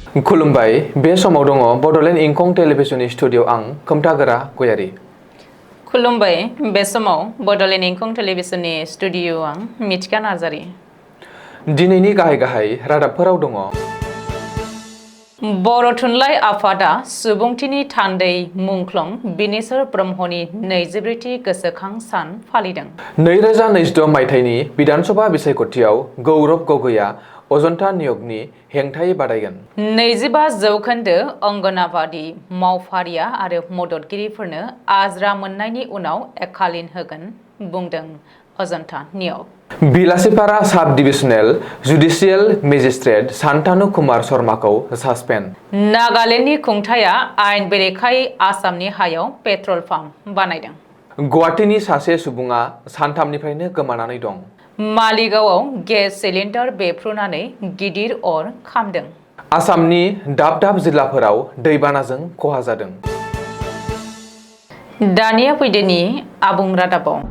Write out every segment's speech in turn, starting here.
खुलुमबाय बे समाव दङ बडलेण्ड इंखं टेलिभिजननि स्टुडिअ आं खोमथागोरा गयारी। खुलुमबाय बे समाव बडलेण्ड इंखं टेलिभिजननि स्टुडिअ आं मिथिका नार्जारी। दिनैनि गाहाय रादाबफोराव दङ। बर' थुनलाइ आफादा सुबुंथिनि थान्दै मुंख्लं बिनेश्वर ब्रह्मनि 24थि गोसोखां सान फालिदों। 2026 मायथाइनि विधानसभा बिसायख'थियाव गौरब गगैया अजन्ता नियोगनि हेंथायै बादायगोन। 25 जौखोन्दो अंगनाबादि मावफारिया आरो मददगिरिफोरनो आजिरा मोननायनि उनाव एकालिन होगोन बुंदों अजन्ता नियोग। बिलासिपारा साब डिभिजनेल जुडिशियेल मेजिस्ट्रेट शान्तानु कुमार शर्माखौ सासपेन्ड। नागालेण्डनि खुंथाया आयेन बेरेखायै आसामनि हायाव पेट्रल पाम्प बानायदों। गुवाहाटीनि सासे सुबुङा सानथामनिफ्रायनो गोमानानै दं। मालिगावआव गेस सिलिन्डार बेफ्रुनानै गिदिर अर खामदों। आसामनि दाब दाब जिल्लाफोराव दैबानाजों खहा जादों। दानिया फैदोनि आबुं रादाबाव।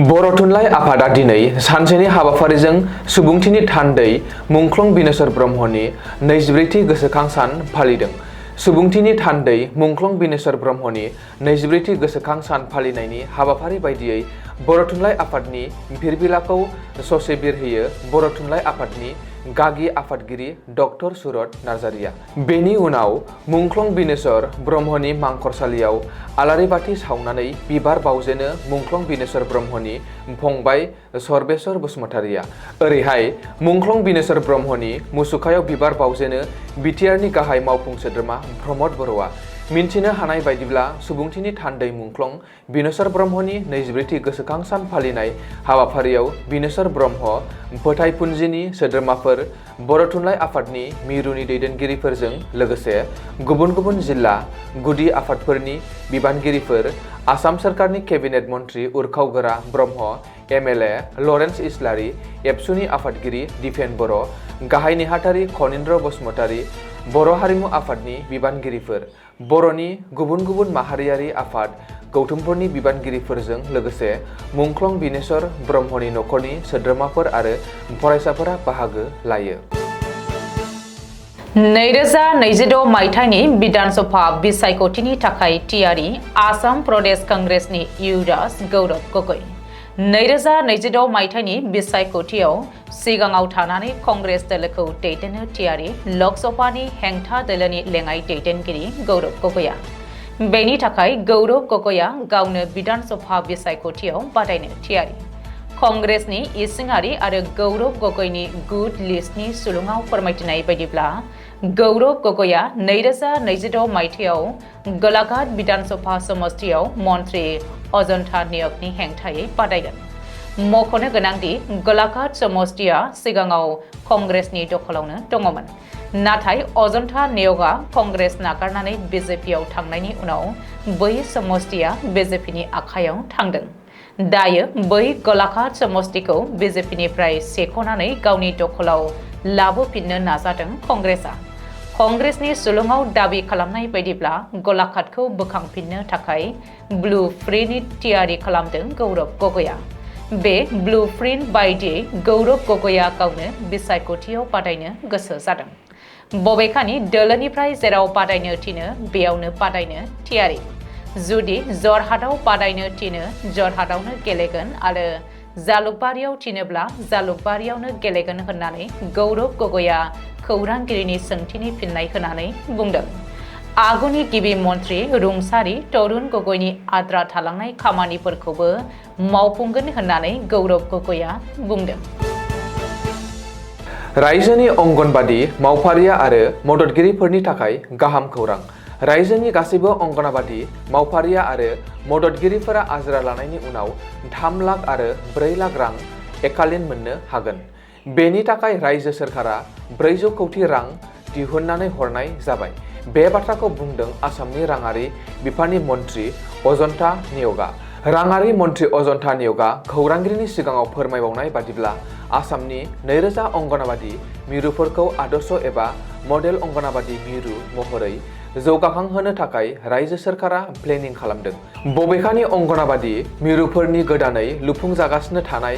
बर' थुनलाइ आफादा दिनै सानसेनि हाबाफारिजों सुबुंथिनि थान्दै मुंख्लं बिनेश्वर ब्रह्मनि 24थि गोसोखां सान फालिदों। सुबुंथिनि थान्दै मुंख्लं बिनेश्वर ब्रह्मनि 24थि गोसोखां सान फालिनायनि हाबाफारि बायदियै बर' थुनलाइ आफादनि बिरबिलाखौ ससे बिरहोयो बर' थुनलाइ आफादनि गागि आफादगिरि डक्टर सुरत नार्जारिया। बेनि उनाव मुंख्लं बिनेश्वर ब्रह्मनि मांखरसालियाव आलारि बाथि सावनानै बिबार बावजेनो मुंख्लं बिनेश्वर ब्रह्मनि फंबाय सर्बेश्वर बसुमतारिया। ओरैहाय मुंख्लं बिनेश्वर ब्रह्मनि मुसुखायाव बिबार बावजेनो बिटिआरनि गाहाय मावफुं सोद्रोमा प्रमद बर'आ। मिन्थिनो हानाय बायदिब्ला सुबुंथिनि थान्दै मुंख्लं बिनेश्वर ब्रह्मनि 24थि गोसोखां सान फालिनाय हाबाफारियाव बिनेश्वर ब्रह्म फोथायपुन्जिनि सोद्रोमाफोर, बर' थुनलाइ आफादनि मिरुनि दैदेनगिरिफोरजों लोगोसे गुबुन गुबुन जिल्ला गुदि आफादफोरनि बिबानगिरिफोर, आसाम सोरखारनि केबिनेट मन्त्रि उरखाव ब्रह्म, एमएलए लरेन्स इस्लारि, एबसुनि आफादगिरि दिपेन बर', गाहाय नेहाथारि खनिन्द्र बसुमतारि, बर' हारिमु आफादनि बिबानगिरिफोर, बर'नि गुबुन गुबुन माहारियारि आफाद गौथुमफोरनि बिबानगिरिफोरजों लोगोसे मुंख्लं बिनेश्वर ब्रह्मनि नखरनि सोद्रोमाफोर आरो फरायसाफोरा बाहागो लायो। 2026 मायथाइनि विधानसभा बिसायख'थिनि थाखाय थियारि आसाम प्रदेश कंग्रेसनि युवराज गौरब गगৈ। 2026 मायथाइनि बिसायख'थियाव सिगाङाव थानानै कंग्रेस दोलोखौ दैदेननो थियारि लकसभानि हेंथा दोलोनि लेङाइ दैदेनगिरि गौरब गगैया। बेनि थाखाय गौरब गगैया गावनो विधानसभा बिसायख'थियाव बादायनो थियारि। कंग्रेसनि इसिङारि आरो गौरब गगैनि गुड लिस्टनि सुलुङाव फोरमायथिनाय बायदिब्ला गौरब गगैया 2026 मायथाइयाव गलाघाट विधानसभा समष्टियाव मन्त्रि अजन्ता नियोगनि हेंथायै बादायगोन। मख'नो गोनांदि गलाघाट समष्टिया सिगाङाव कंग्रेसनि दखलावनो दङमोन। नाथाय अजन्ता नियोगआ कंग्रेस नागारनानै बिजेपिआव थांनायनि उनाव बै समष्टिया बिजेपिनि आखायाव थांदों। दायो बै गलाघाट समष्टिखौ बिजेपिनिफ्राय सेख'नानै गावनि दखलाव लाबोफिननो नाजादों कंग्रेसआ। कंग्रेसनि सुलुङाव दाबि खालामनाय बायदिब्ला गलाघाटखौ बोखांफिननो थाखाय ब्लु प्रिन्ट थियारि खालामदों गौरब गगैया। बे ब्लु प्रिन्ट बायदियै गौरब गगैया गावनो बिसायख'थियाव बादायनो गोसो जादों। बबेखानि दोलोनिफ्राय जेराव बादायनो थिनो बेयावनो बादायनो थियारि। जुदि जरहाटआव बादायनो थिनो जरहाटआवनो गेलेगोन आरो जालुकबारियाव थिनोब्ला जालुकबारियावनो गेलेगोन होननानै गौरब गगैया खौरांगिरिनि सोंथिनि फिननाय होनानै बुंदों। आगुनि गिबि मन्त्रि रुंसारि तरुण गगैनि आद्रा थालांनाय खामानिफोरखौबो मावफुंगोन होननानै गौरब गगैया बुंदों। रायजोनि अंगनबादि मावफारिया आरो मददगिरिफोरनि थाखाय गाहाम खौरां। रायजोनि गासैबो अंगनाबादि मावफारिया आरो मददगिरिफोरा आजिरा लानायनि उनाव 3 लाख आरो 4 लाख रां एकालिन मोननो हागोन। बेनि थाखाय रायजो सोरखारा 400 कौटि रां दिहुननानै हरनाय जाबाय। बे बाथ्राखौ बुंदों आसामनि राङारि बिफाननि मन्त्रि अजन्ता नियोगआ। राङारि मन्त्रि अजन्ता नियोगआ खौरांगिरिनि सिगाङाव फोरमायबावनाय बादिब्ला आसामनि 2000 अंगनाबादि मिरुफोरखौ आदर्श एबा मडेल अंगनाबादि मिरु महरै जौगाखांहोनो थाखाय रायजो सोरखारा प्लेनिं खालामदों। बबेखानि अंगनाबादि मिरुफोरनि गोदानै लुफुंजागासिनो थानाय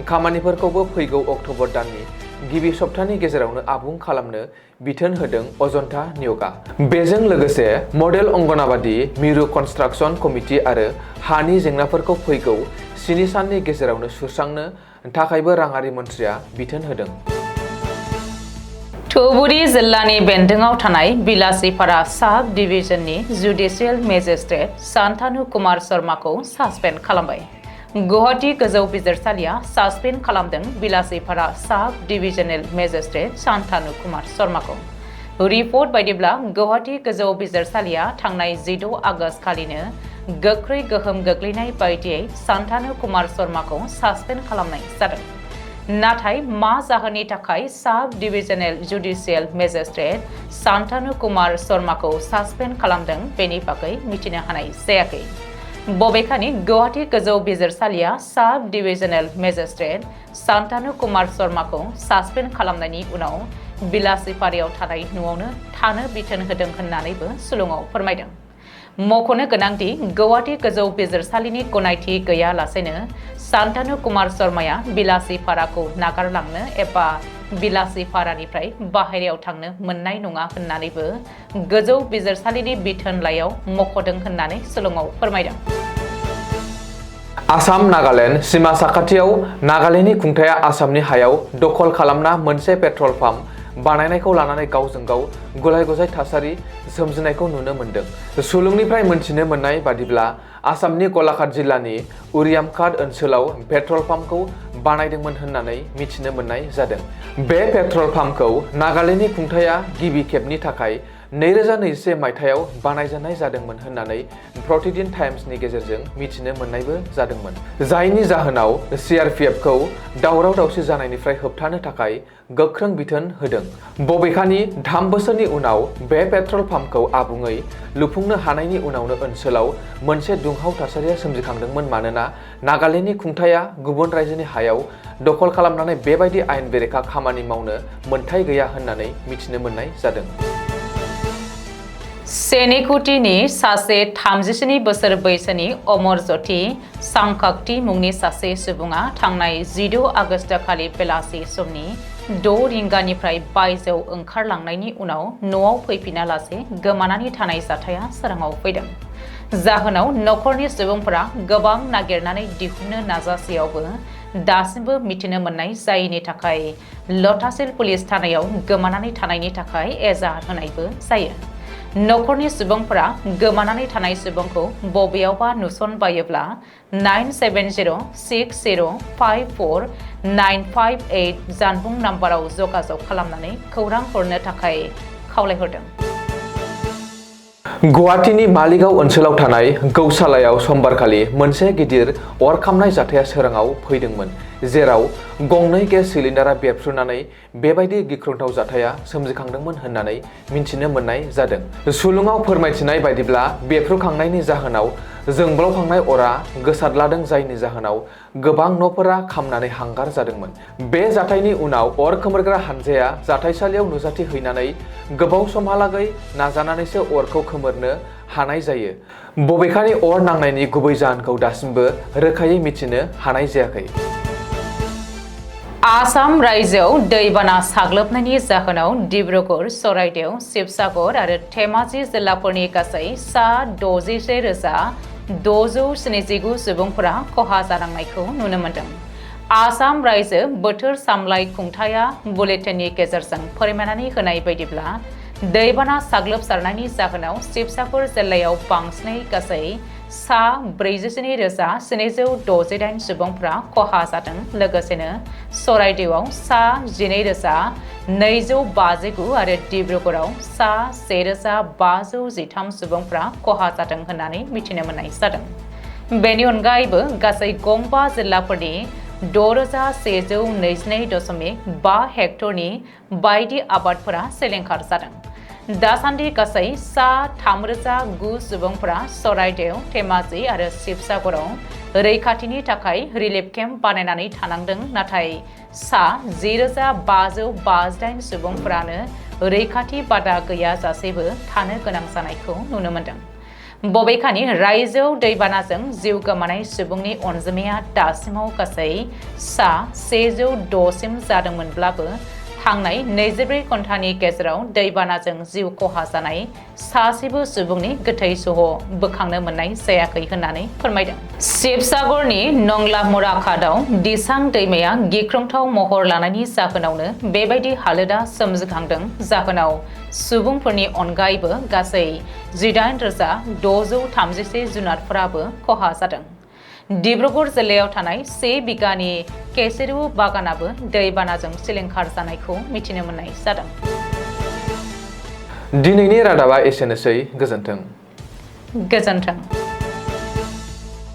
खामानिफोरखौबो फैगौ अक्ट'बर दाननि गिबि सप्तानि गेजेरावनो आबुं खालामनो बिथोन होदों अजन्ता निय'गा। बेजों लोगोसे मडेल अंगनाबादि मिरु कनस्ट्राक्सन कमिटि आरो हानि जेंनाफोरखौ फैगौ 7 साननि गेजेरावनो सुस्रांनो थाखायबो राङारि मन्थ्रिया बिथोन होदों। धुबुरी जिल्लानि बेन्दोंआव थानाय बिलासीपारा साब डिभिजननि जुडिशियेल मेजिस्ट्रेट शान्तानु कुमार शर्माखौ सासपेन्ड खालामबाय। गुवाहाटी गोजौ बिजिरसालिया सासपेन्ड खालामदों बिलासीपारा साब डिभिजनेल मेजिस्ट्रेट शान्तानु कुमार शर्माखौ। रिपर्ट बायदिब्ला गुवाहाटी गोजौ बिजिरसालिया थांनाय 16 आगस्त खालिनो गोख्रै गोहोम गोग्लैनाय बायदियै शान्तानु कुमार शर्माखौ सासपेन्ड खालामनाय जादों। नाथाय मा जाहोननि थाखाय साब डिभिजनेल जुडिशियेल मेजिस्ट्रेट शान्तानु कुमार शर्माखौ सासपेन्ड खालामदों बेनि बागै मिथिनो हानाय जायाखै। बबेखानि गुवाहाटी गोजौ बिजिरसालिया साब डिभिजनेल मेजिस्ट्रेट शान्तानु कुमार शर्माखौ सासपेन्ड खालामनायनि उनाव बिलासीपारायाव थानाय न'आवनो थानो बिथोन होदों होननानैबो सुलुङाव फोरमायदों। मख'नो गोनांदि गुवाहाटी गोजौ बिजिरसालिनि गनायथि गैयालासेनो शान्तानु कुमार शर्माया बिलासीपाराखौ नागारलांनो एबा बिलासीपारानिफ्राय बाहेरायाव थांनो मोननाय नङा होननानैबो गोजौ बिजिरसालिनि बिथोनलाइयाव मख'दों होननानै सुलुङाव फोरमायदों। आसाम नागालेण्ड सीमा साखाथियाव नागालेण्डनि खुंथाया आसामनि हायाव दखल खालामना मोनसे पेट्रल पाम्प बानायनायखौ लानानै गावजों गाव गुलाय गुजाय थासारि सोमजिनायखौ नुनो मोन्दों। सुलुंनिफ्राय मोनथिनो मोननाय बादिब्ला आसामनि गलाघाट जिल्लानि उरियामघाट ओनसोलाव पेट्रल पाम्पखौ बानायदोंमोन होननानै मिथिनो मोननाय जादों। बे पेट्रल पाम्पखौ नागालेण्डनि खुंथाया गिबि खेबनि थाखाय 2021 मायथाइयाव बानायजेननाय जादोंमोन होननानै प्रतिदिन टाइम्सनि गेजेरजों मिथिनो मोननायबो जादोंमोन। जायनि जाहोनाव CRPFखौ दावराव दावसि जानायनिफ्राय होबथानो थाखाय गोख्रों बिथोन होदों। बबेखानि 3 बोसोरनि उनाव बे पेट्रल पाम्पखौ आबुङै लुफुंनो हानायनि उनावनो ओनसोलाव मोनसे दुंहाव थासारिया सोमजिखांदोंमोन मानोना नागालेण्डनि खुंथाया गुबुन रायजोनि हायाव दखल खालामनानै बेबायदि आयेन बेरेखा खामानि मावनो मोन्थाइ गैया होननानै मिथिनो मोननाय जादों। सेनेकुटिनि सासे 37 बोसोर बैसोनि अमर ज्योति सांकाक्ति मुंनि सासे सुबुङा थांनाय 16 आगस्त खालि बेलासि समनि 6 रिंगानिफ्राय बायजोआव ओंखारलांनायनि उनाव न'आव फैफिनालासे गोमानानै थानाय जाथाया सोराङाव फैदों। जाहोनाव नखरनि सुबुंफोरा गोबां नागिरनानै दिहुननो नाजासेयावबो दासिमबो मिथिनो मोननाय जायैनि थाखाय लटासिल पुलिस थानायाव गोमानानै थानायनि थाखाय एजाहार होनायबो जायो। नखरनि सुबुंफोरा गोमानानै थानाय सुबुंखौ बबेयावबा नुसनबायोब्ला 9706549558 जानबुं नाम्बाराव जगाजग खालामनानै खौरां हरनो थाखाय खावलायहरदों। गुवाहाटीनि मालिगाव ओनसोलाव थानाय गौशालायाव समबारखालि मोनसे गिदिर अर खामनाय जाथाया सोराङाव फैदोंमोन, जेराव गंनै गेस सिलिन्डारा बेरफ्रुनानै बेबायदि गिख्रंथाव जाथाया सोमजिखांदोंमोन होननानै मिथिनो मोननाय जादों। सुलुङाव फोरमायथिनाय बायदिब्ला बेरफ्रुखांनायनि जाहोनाव जोंब्लावखांनाय अरा गोसारलादों, जायनि जाहोनाव गोबां न'फोरा खामनानै हांगार जादोंमोन। बे जाथायनि उनाव अर खोमोरग्रा हानजाया जाथायसालियाव नुजाथि हैनानै गोबाव समहालागै नाजानानैसो अरखौ खोमोरनो हानाय जायो। बबेखानि अर नांनायनि गुबै जाहोनखौ दासिमबो रोखायै मिथिनो हानाय जायाखै। आसाम रायजोआव दैबाना साग्लोबनायनि जाहोनाव डिब्रुगड़, चराइदेव, शिबसागर आरो धेमाजि जिल्लाफोरनि गासै सा 63,679 सुबुंफोरा खहा जानांनायखौ नुनो मोन्दों। आसाम रायजो बोथोर सामलाय खुंथाया बुलेटिननि गेजेरजों फोरमायनानै होनाय बायदिब्ला दैबाना साग्लोबसारनायनि जाहोनाव शिबसागर जिल्लायाव बांसिनै गासै सा 47,768 सुबुंफोरा खहा जादों। लोगोसेनो चराइदेवआव सा 12,259 आरो डिब्रुगड़आव सा 1,513 सुबुंफोरा खहा जादों होननानै मिथिनो मोननाय जादों। बेनि अनगायैबो गासै गंबा जिल्लाफोरनि 6,122.5 हेक्टरनि बायदि आबादफोरा सिलिंखार जादों। दासान्दि गासै सा 3,009 सुबुंफोरा चराइदेव, धेमाजि आरो शिबसागराव रैखाथिनि थाखाय रिलिफ केम्प बानायनानै थानांदों, नाथाय सा 10,558 सुबुंफोरानो रैखाथि बादा गैयाजासेबो थानो गोनां जानायखौ नुनो मोनदों। बबेखानि रायजोआव दैबानाजों जिउ गोमानाय सुबुंनि अनजिमाया दासिमाव गासै सा 106 सिम जादोंमोनब्लाबो थांनाय 24 घन्टानि गेजेराव दैबानाजों जिउ खहा जानाय सासेबो सुबुंनि गोथै सह बोखांनो मोननाय जायाखै होननानै फोरमायदों। शिबसागरनि नंलामुरा घाटआव दिसां दैमाया गिख्रंथाव महर लानायनि जाहोनावनो बेबायदि हालोदा सोमजिखांदों। जाहोनाव सुबुंफोरनि अनगायैबो गासै 18,631 जुनारफोराबो खहा जादों। डिब्रुगड़ जिल्लायाव थानाय 1 बिगानि केसेरु बागानाबो दैबानाजों सिलिंखार जानायखौ मिथिनो मोननाय जादों। दिनैनि रादाबा एसेनोसै। गोजोन्थों। गोजोन्थों।